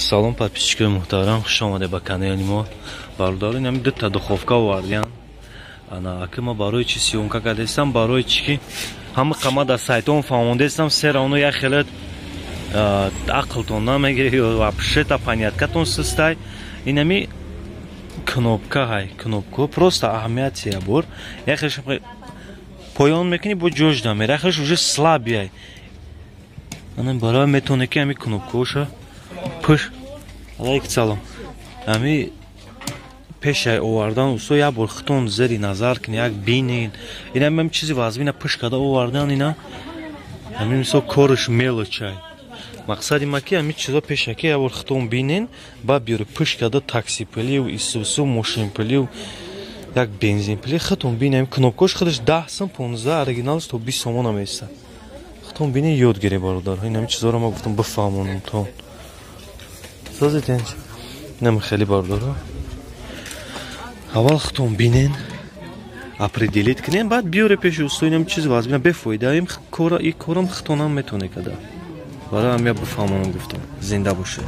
Салом, подписчикои муҳтарам, хуш омаде ба канали мо. Бародаро, инами дута духовка овардиян. Ана аки ма барои чи съёмка кардастам, барои чи ки ҳама қама дар сайтон фаҳмондастам, сера оно як хеле ақлтон намегире ё вообще-то поняткатон систай. Инами кнопка ҳай, кнопка просто аҳамият я бор. Як хелеш поён мекунӣ, бо ҷош дамера, як хелеш уже слабый. Ана барои метавоне ки ҳами кнопкаоша пуш. Алайк салом. Ами пешай овардан усто як бор хитон зери назар кини, як бинен. Ина ҳам чизи вазмина пуш карда овардан, ина ҳамин мисол корш мелочай. Мақсади ма ки ҳамин чизо пешаки як бор хитон бинен, баъд биёре пуш карда такси пулив, исусу мошин пулив, як бензин пули хитон бинем. Кнопкош худаш 10 сум, 15, оригиналш то 20 сомон меиста. Хитон бинен, ёд гире, бародар. Ин ҳамин чизоро ма гуфтам бифаҳмонам то созитен. Инам хеле, бародаро, аввал хитон бинен, определить кунен, баъд биёре пеши усто. Инам чиз вазмина бефоида, им кора и корам хитонам метавоне када. Барои ҳам я бифаҳмонам гуфтам. Зинда боше.